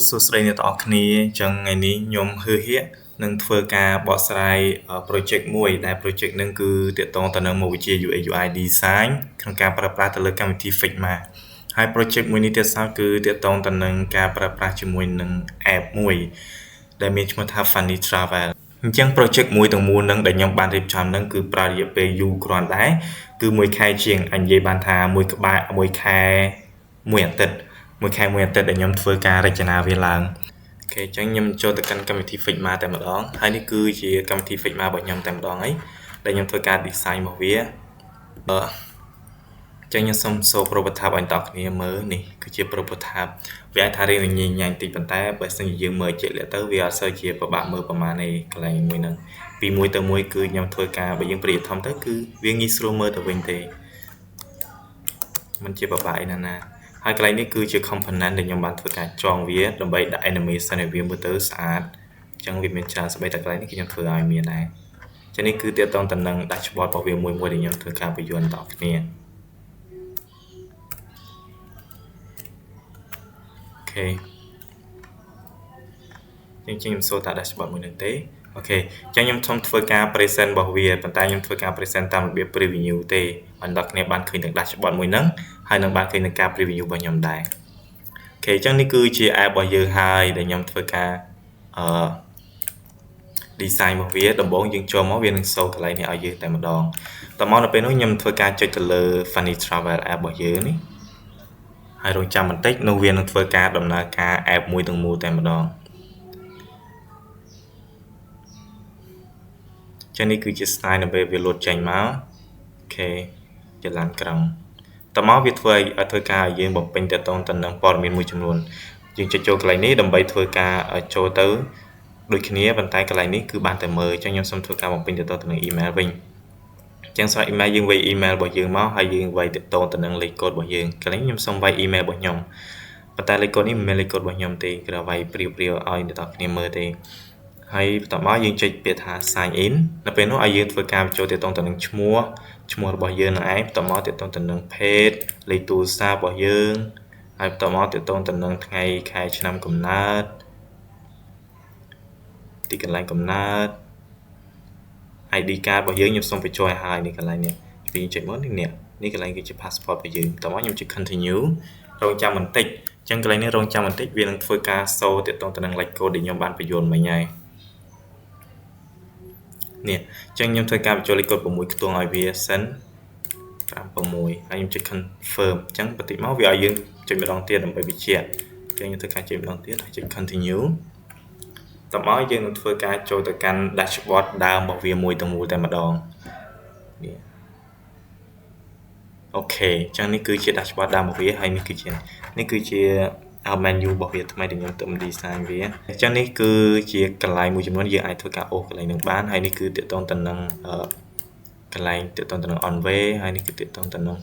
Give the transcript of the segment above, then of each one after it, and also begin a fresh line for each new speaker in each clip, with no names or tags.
សួស្តីអ្នកទាំងអស់គ្នាអញ្ចឹងថ្ងៃនេះខ្ញុំហឺហៀកនឹងធ្វើការបកស្រាយ project មួយដែល project នឹងគឺទាក់ទងទៅនឹងមុខវិជ្ជា UX UI design ក្នុងការប្រើប្រាស់ទៅលើកម្មវិធី Figma ហើយ project មួយនេះទៀតសោតគឺទាក់ទងទៅនឹងការប្រើប្រាស់ជាមួយនឹង app មួយដែលមានឈ្មោះថា Funny Travel អញ្ចឹង project មួយទាំងមូលនឹងដែលខ្ញុំបានរៀបចំនឹងគឺប្រើរយៈពេលយូរគ្រាន់តែគឺមួយខែជាងអញនិយាយបានថាមួយក្បាលមួយខែមួយអាទិត្យមួយខែមួយអាទិត្យដែលខ្ញុំធ្វើការរចនាវាឡើង។ OK អញ្ចឹងខ្ញុំចូលទៅកាន់កម្មវិធី Figma តែម្ដងហើយនេះគឺជាកម្មវិធី Figma របស់ខ្ញុំតែម្ដងហើយដែលខ្ញុំធ្វើការ design របស់វាអឺចឹងខ្ញុំសូមសូ prototype ឲ្យអ្នកគ្នាមើលនេះគឺជា prototype វាអាចថារៀងញញញតិចប៉ុន្តែបើសិនជាយើងមើលជាក់លាក់ទៅវាអត់សូវជាពិបាកមើលប្រហែលទេកន្លែងមួយហ្នឹងពីមួយទៅមួយគឺខ្ញុំធ្វើការបើយើងព្រាធំទៅគឺវាងាយស្រួលមើលទៅវិញទេมันជាពិបាកអីណាណាហើយកន្លែងនេះគឺជា component ដែលខ្ញុំបានធ្វើការចងវាដើម្បីដាក់ animation ឲ្យវាមើលទៅស្អាតអញ្ចឹងវាមានច្រើនស្បែកតែកន្លែងនេះគឺខ្ញុំធ្វើឲ្យមានដែរចឹងនេះគឺទាក់ទងទៅនឹង dashboard របស់វាមួយមួយដែលខ្ញុំធ្វើការបញ្យល់ដល់គ្នា OK អញ្ចឹងខ្ញុំសូតា dashboard មួយនឹងទេ OK អញ្ចឹងខ្ញុំសូមធ្វើការ present របស់វាប៉ុន្តែខ្ញុំធ្វើការ present តាមរបៀប preview ទេឲ្យអ្នកគ្នាបានឃើញទាំង dashboard មួយហ្នឹងហើយនឹងបានឃើញនឹងការ preview របស់ខ្ញុំដែរ OK អញ្ចឹងនេះគឺជា app របស់យើងហើយដែលខ្ញុំធ្វើការអឺ design របស់វាដំបូងយើងចូលមកវានឹងសូកន្លែងនេះឲ្យយើងតែម្ដងតមកដល់ពេលនោះខ្ញុំធ្វើការចុចទៅលើ Funny Travel app របស់យើងនេះហើយរងចាំបន្តិចនោះវានឹងធ្វើការដំណើរការ app មួយទាំងមូលតែម្ដងចឹងនេះគឺជា style នៅពេលវាលោតចេញមក OK ជាឡានក្រុងតមកវាធ្វើឲ្យធ្វើការឲ្យយើងបំពេញតទៅទៅនឹងព័ត៌មានមួយចំនួនយើងចុចចូលកន្លែងនេះដើម្បីធ្វើការចូលទៅដូចគ្នាប៉ុន្តែកន្លែងនេះគឺបានតែមើលអញ្ចឹងខ្ញុំសូមធ្វើការបំពេញទៅទៅនឹង email វិញអញ្ចឹងសម្រាប់ email យើងវាយ email របស់យើងមកហើយយើងវាយទៅទៅនឹងលេខកូដរបស់យើងកន្លែងខ្ញុំសូមវាយ email របស់ខ្ញុំប៉ុន្តែលេខកូដនេះមិនមែនលេខកូដរបស់ខ្ញុំទេគឺវាយព្រាវៗឲ្យអ្នកទាំងគ្នាមើលទេហើយបន្ទាប់មកយើងចុចពាក្យថា sign in នៅពេលនោះឲ្យយើងធ្វើការបញ្ចូលទាក់ទងទៅនឹងឈ្មោះរបស់យើងនឹងឯងបន្ទាប់មកទាក់ទងទៅនឹងភេទលេខទូរស័ព្ទរបស់យើងហើយបន្ទាប់មកទាក់ទងទៅនឹងថ្ងៃខែឆ្នាំកំណើតទីកន្លែងកំណើត ID card របស់យើងខ្ញុំសូមបញ្ចូលឲ្យហើយនេះកន្លែងនេះពីចុចមកនេះនេះកន្លែងគឺជា passport របស់យើងបន្ទាប់មកខ្ញុំចុច continue រងចាំបន្តិចអញ្ចឹងកន្លែងនេះរងចាំបន្តិចវានឹងធ្វើការសូទាក់ទងទៅនឹងលេខកូដដែលខ្ញុំបានបញ្យល់មិញហើយនេះអញ្ចឹងខ្ញុំធ្វើការបញ្ចូលលេខកូដ6ខ្ទង់ឲ្យវាសិន5 6ហើយខ្ញុំចុច confirm អញ្ចឹងបន្តិចមកវាឲ្យយើងចុចម្ដងទៀតដើម្បីបញ្ជាក់អញ្ចឹងខ្ញុំធ្វើការចុចម្ដងទៀតហើយចុច continue តមកយើងនឹងធ្វើការចូលទៅកាន់ dashboard ដើមរបស់វាមួយទាំងមូលតែម្ដងនេះ OK អញ្ចឹងនេះគឺជា dashboard ដើមរបស់វាហើយនេះគឺជា menu របស់វាថ្មីដែលខ្ញុំទើប design វាអញ្ចឹងនេះគឺជាកន្លែងមួយចំនួនយើងអាចធ្វើការអូសកន្លែងនឹងបានហើយនេះគឺទាក់ទងទៅនឹងកន្លែងទាក់ទងទៅនឹង on way ហើយនេះគឺទាក់ទងទៅនឹង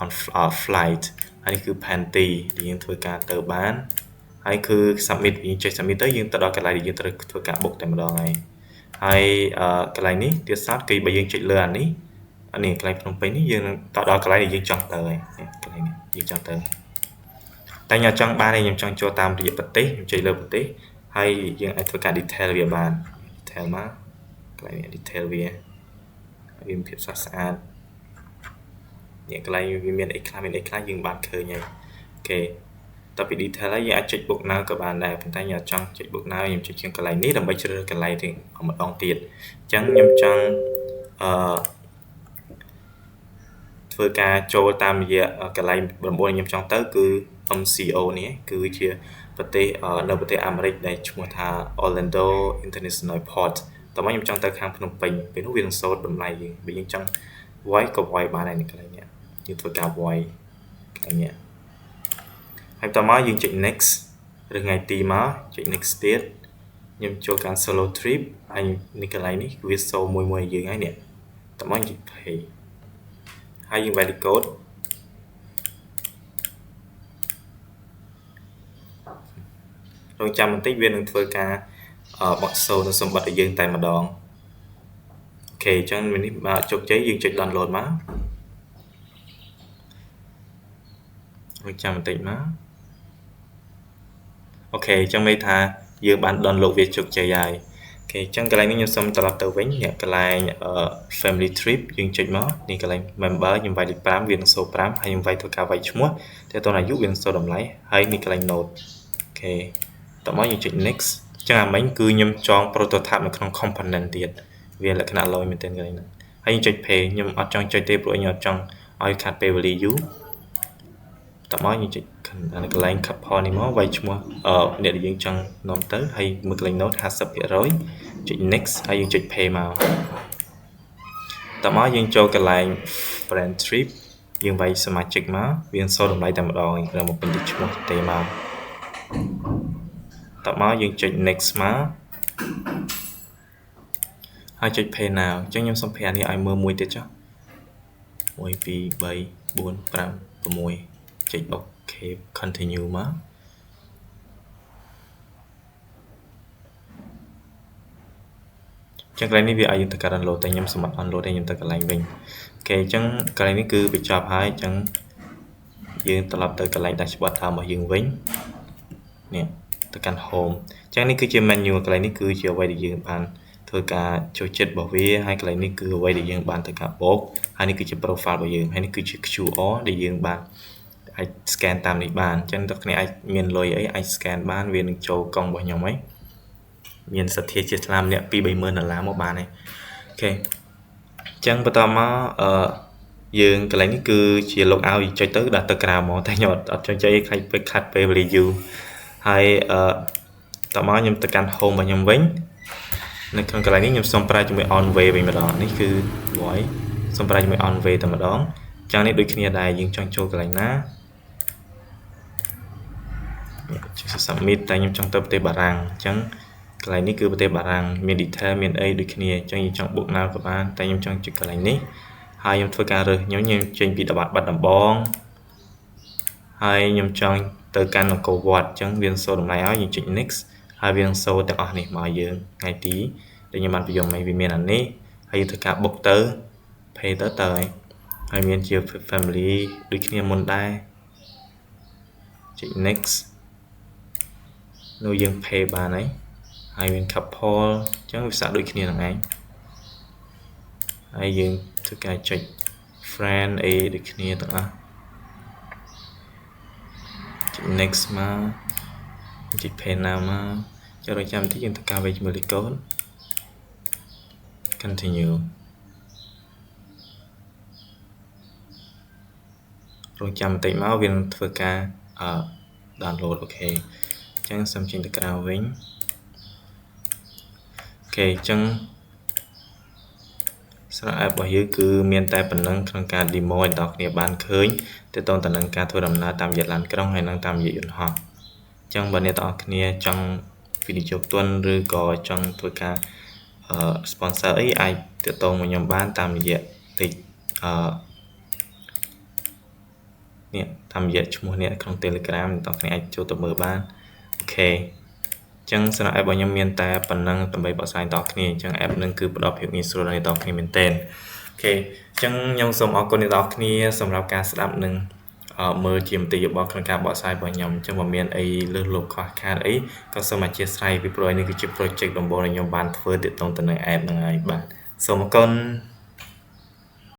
on flight ហើយនេះគឺ panty ដែលយើងធ្វើការទៅបានហើយគឺ submit យើងចុច submit ទៅយើងទៅដល់កន្លែងដែលយើងត្រូវធ្វើការបុកតែម្ដងហើយហើយកន្លែងនេះទៀតសោតគឺបើយើងចុចលើអានេះកន្លែងភ្នំពេញនេះយើងនឹងទៅដល់កន្លែងដែលយើងចង់ទៅហើយកន្លែងនេះយើងចង់ទៅតែខ្ញុំចង់បានខ្ញុំចង់ចូលតាមរយៈប្រទេសខ្ញុំចុចលើប្រទេសហើយយើងអាចធ្វើការ detail វាបាន detail មកកន្លែងនេះ detail វាវាមានភាពស្រស់ស្អាតនេះកន្លែងវាមានអីខ្លះមានអីខ្លះយើងបានឃើញហើយ OK តទៅពី detail ហើយយើងអាចចុច book now ក៏បានដែរប៉ុន្តែខ្ញុំអត់ចង់ចុច book now ខ្ញុំចុចជាងកន្លែងនេះដើម្បីជ្រើសរើសកន្លែងនេះម្ដងទៀតអញ្ចឹងខ្ញុំចង់អឺធ្វើការចូលតាមរយៈកន្លែង9ខ្ញុំចង់ទៅគឺ MCO នេះគឺជាប្រទេសនៅប្រទេសអាមេរិកដែលឈ្មោះថា Orlando International Port តោះមកខ្ញុំចង់ទៅខាងភ្នំពេញពេលនោះវានឹងសូត្រតម្លៃយើងបើយើងចង់វាយក៏វាយបានដែរនៅកន្លែងនេះយើងធ្វើការវាយកន្លែងនេះហើយបន្តមកយើងចុច next ឬថ្ងៃទីមកចុច next ទៀតខ្ញុំចូលកាន់ solo trip ហើយនេះកន្លែងនេះវាសូមួយមួយយើងហើយនេះតោះមកចុច pay ហើយយើង valid code រងចាំបន្តិចវានឹងធ្វើការបកសូនៅសម្បត្តិឲ្យយើងតែម្ដង OK អញ្ចឹងនេះបើជោគជ័យយើងចុច download មករងចាំបន្តិចមក OK អញ្ចឹងមានថាយើងបាន download វាជោគជ័យហើយ OK អញ្ចឹងកន្លែងនេះខ្ញុំសូមត្រឡប់ទៅវិញនេះកន្លែង family trip យើងចុចមកនេះកន្លែង member ខ្ញុំវាយលេខ5វានឹងសូ5ហើយខ្ញុំវាយធ្វើការវាយឈ្មោះតែតអាយុវានឹងសូតម្លៃហើយនេះកន្លែង note OK តមកយើងចុច next អញ្ចឹងអាមិញគឺខ្ញុំចង prototype នៅក្នុង component ទៀតវាលក្ខណៈឡូយមែនទែនកន្លែងហ្នឹងហើយយើងចុច pay ខ្ញុំអត់ចង់ចុចទេព្រោះខ្ញុំអត់ចង់ឲ្យខាត់ពេលវេលាយូរតមកយើងចុចកន្លែង couple នេះមកវាយឈ្មោះអ្នកដែលយើងចង់នាំទៅហើយមើលកន្លែង note 50%ចុច next ហើយយើងចុច pay មកតមកយើងចូលកន្លែង friend trip យើងវាយសមាជិកមកវាសូតម្លៃតែម្ដងเราមកពេញទៅឈ្មោះទេមកតមកយើងចុច next មកហើយចុច pay now អញ្ចឹងខ្ញុំសូម pay អានេះឲ្យមើលមួយទៀតចុះ1 2 3 4 5 6ចុច OK continue មកចឹងកន្លែងនេះវាឲ្យយើងទៅការ download តែខ្ញុំសម្រាប់ download ទេខ្ញុំទៅកន្លែងវិញ OK អញ្ចឹងកន្លែងនេះគឺបញ្ចប់ហើយអញ្ចឹងយើងត្រឡប់ទៅកន្លែង dashboard ដើមរបស់យើងវិញនេះទៅកាន់ home អញ្ចឹងនេះគឺជា menu កន្លែងនេះគឺជាអ្វីដែលយើងបានធ្វើការចូលចិត្តរបស់វាហើយកន្លែងនេះគឺអ្វីដែលយើងបានធ្វើការបូកហើយនេះគឺជា profile របស់យើងហើយនេះគឺជា QR ដែលយើងបានអាច scan តាមនេះបានអញ្ចឹងតើគ្នាអាចមានលុយអីអាច scan បានវានឹងចូលកុងរបស់ខ្ញុំហីមានសទ្ធាជាថ្លាម្នាក់2 30000ដុល្លារមកបានហើយ OK អញ្ចឹងបន្តមកអឺយើងកន្លែងនេះគឺជា log out ចុចទៅដាក់ទៅក្រៅមកតែខ្ញុំអត់ចង់ចុចខ្លាចពេកខាត់ពេលវេលាយូរហើយអឺតមកខ្ញុំទៅកាន់ home របស់ខ្ញុំវិញនៅក្នុងកន្លែងនេះខ្ញុំសូមប្រើជាមួយ on way វិញម្ដងនេះគឺ void សូមប្រើជាមួយ on way តែម្ដងចឹងនេះដូចគ្នាដែរយើងចង់ចូលកន្លែងណាចុច submit តែខ្ញុំចង់ទៅប្រទេសបារាំងអញ្ចឹងកន្លែងនេះគឺប្រទេសបារាំងមាន detail មានអីដូចគ្នាអញ្ចឹងយើងចង់ book now ក៏បានតែខ្ញុំចង់ចុចកន្លែងនេះហើយខ្ញុំធ្វើការរើសខ្ញុំចេញពីបាត់ដំបងហើយខ្ញុំចង់ទៅកាន់អង្គរវត្តអញ្ចឹងវានឹងសូតម្លៃឲ្យយើងចុច next ហើយវានឹងសូទាំងអស់នេះមកយើងថ្ងៃទីដែលខ្ញុំបានបញ្យល់មកវាមានអានេះហើយយើងធ្វើការ book ទៅ pay ទៅទៅហើយមានជា family ដូចគ្នាមុនដែរចុច next នោះយើង pay បានហើយហើយមាន couple អញ្ចឹងវាសាក់ដូចគ្នាហ្នឹងឯងហើយយើងធ្វើការចុច friend អីដូចគ្នាទាំងអស់ចុច next មកចុច pay now មកចូលរងចាំតិចយើងធ្វើការវាយជាមួយលេខកូដ continue រងចាំបន្តិចមកវានឹងធ្វើការអឺ download OK អញ្ចឹងសូមចេញទៅក្រៅវិញ OK អញ្ចឹងសម្រាប់ app របស់យើងគឺមានតែប៉ុណ្ណឹងក្នុងការ demo ឲ្យដល់គ្នាបានឃើញទាក់ទងទៅនឹងការធ្វើដំណើរតាមរយៈឡានក្រុងហើយនិងតាមរយៈយន្តហោះអញ្ចឹងបើអ្នកទាំងអស់គ្នាចង់វិនិយោគទុនឬក៏ចង់ធ្វើការអឺ sponsor អីអាចទាក់ទងមកខ្ញុំបានតាមរយៈលេខអឺនេះតាមរយៈឈ្មោះអ្នកក្នុង Telegram អ្នកទាំងគ្នាអាចចូលទៅមើលបាន OK អញ្ចឹងសម្រាប់ app របស់ខ្ញុំមានតែប៉ុណ្ណឹងដើម្បីបកស្រាយដល់គ្នាអញ្ចឹង app នឹងគឺផ្ដល់ភាពងាយស្រួលដល់អ្នកទាំងគ្នាមែនទែន OK អញ្ចឹងខ្ញុំសូមអរគុណអ្នកទាំងគ្នាសម្រាប់ការស្ដាប់និងមើលជាមតិយោបល់ក្នុងការបកស្រាយរបស់ខ្ញុំអញ្ចឹងបើមានអីលើសលប់ខ្វះខាតអីក៏សូមអធ្យាស្រ័យពីព្រោះនេះគឺជា project ដំបូងដែលខ្ញុំបានធ្វើទាក់ទងទៅនឹង app ហ្នឹងហើយបាទសូមអរគុណ។